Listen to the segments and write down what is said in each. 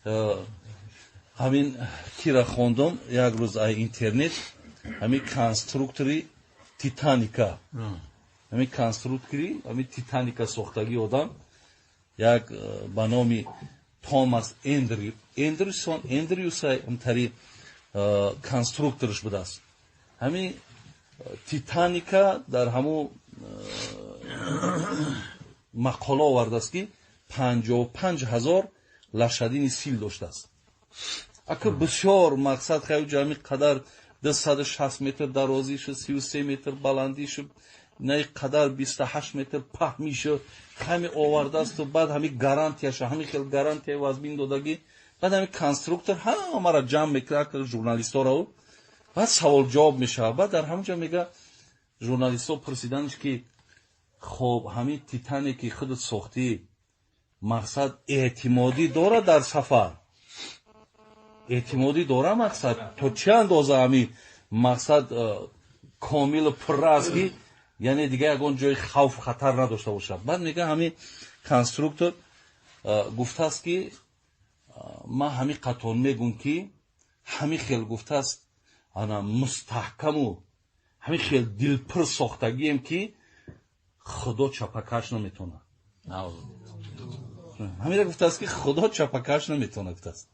Ҳамин кира хондум як рӯз ай интернет, ҳамин конструктори Титаника, ҳамин конструктори ҳамин Титаника сохтагии одам як ба номи Томас Эндрюсон, Эндрюсай ҳамтари конструкторш будааст. Ҳамин Титаника дар ҳамун мақола овардааст, ки 55 000 лошадиный сил доштааст. Ака, бисёр мақсад хеле ҳамин қадар 260 метр дарозишу, 33 метр баландишу, на қадар 28 метр паҳмишу ҳами овардаасту. Баъд ҳами гарантияша, ҳами хел гарантия вазмин додагӣ. Баъд ҳами конструктор ҳамаро ҷамъ мекунад, журналистҳоро, баъд савол-ҷавоб мешавад. Баъд дар ҳамон ҷо мега, журналистҳо пурсиданш, ки хоб, ҳамин Титаники худат сохтӣ, мақсад, эътимодӣ дорад дар сафар, эътимодӣ дора, мақсад, то чӣ андоза ҳами мақсад комилу пурра аст, ки яъне дигар ягон ҷои хавф, хатар надошта бошад? Баъд мега, ҳамин конструктор гуфтааст, ки ман ҳамин қатон мегӯм, ки ҳамин хел гуфтааст, ана мустаҳкаму ҳамин хел дилпур сохтагием, ки Худо чапакаш наметавонад. Ҳамира гуфтааст, ки Худо чапакаш наметавонад, гуфтааст.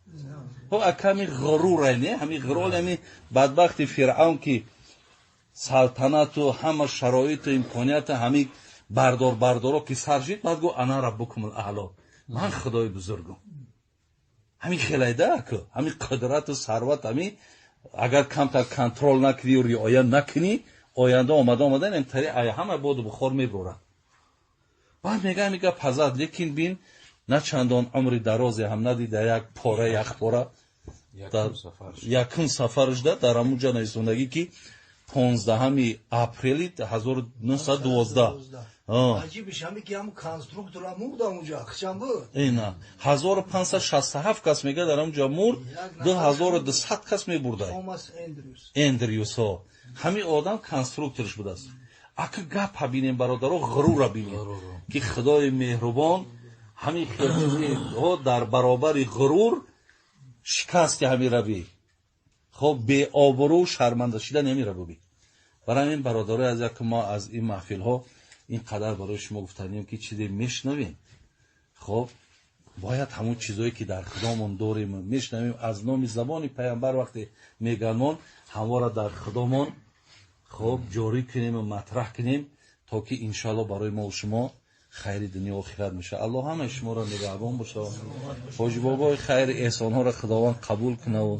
Хоб, ака, ҳамин ғурура не, ҳамин ғурур, ҳамин бадбахти Фиръавн, ки салтанату ҳама шароиту имконията ҳамин бардор бардоро ки сар шид, баъд гуфт: «Ана раббукумул аъло, ман худои бузургум». Ҳамин хелайда, аку, ҳамин қудрату сарват, ҳамин агар камтар контрол накунӣ, риоя накунӣ, оянда омада омада тари ҳама боду бухор мебурад. Баъд мега, ҳамин гап ҳазрат, лекин бин, на чандон умри дарозе ҳам надида, як пора, як пора якум сафарашда дар ҳамун ҷа нависондагӣ, ки 15 апрели 1912. Аҷибиш ҳами, ки ҳамун конструктора мурд ҳамунҷа, хичам буд. Ина 1567 кас, мега, дар ҳамун ҷа мурд, 2200 кас мебурдай. Томас Эндрюс. Эндрюсҳо, ҳамин одам конструкторш будааст. Ака, гапа бинем, бародаро, ғурура бинем, ки Худои меҳрубон ҳамин хел чизҳо дар баробари ғурур шикасти ҳамира би, хоб, беобрӯ, шарманда шидан ҳамира буби. Барои ҳамин, бародарои аз як, мо аз ин маҳфилҳо ин қадар барои шумо гуфтанем, ки чизе мешунавем, хоб, бояд ҳамон чизое, ки дар худомон дорем, мешунавем аз номи забони паямбар, вақте меганмон, ҳамвора дар худомон, хоб, ҷорӣ кунему матраҳ кунем, то ки иншоалло барои мо шумо хайри дунё охират мешавад. Аллоҳ ҳамаи шуморо нигаҳбон бошад. Ҳоҷибобои хайри эҳсонҳоро Худованд қабул кунаву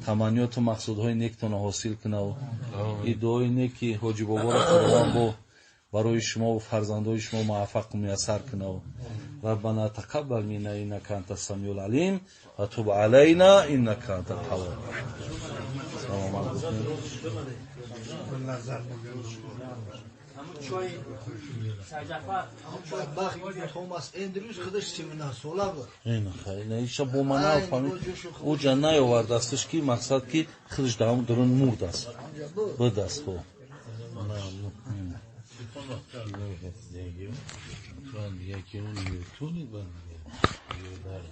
таманниёту мақсудҳои нектонро ҳосил кунаву идои неки ҳоҷибоборо Худованд бо барои шумо ва фарзандои шумо муваффақу муяссар кунаву. Раббана тақаббал минна иннака анта самиул алим ва туб алайна иннака анта тавваб. Саломат бошед. Чой Сайҷафар. Бадбахт Томас Эндрюс худаш 39 сола буд. Ин хай, иша бо мана фаҳмид, уҷа наёвардастш, ки мақсад, ки худаш дар ҳамон дурун мурдааст, будааст, хоб. Яке он Ньютони банд дар.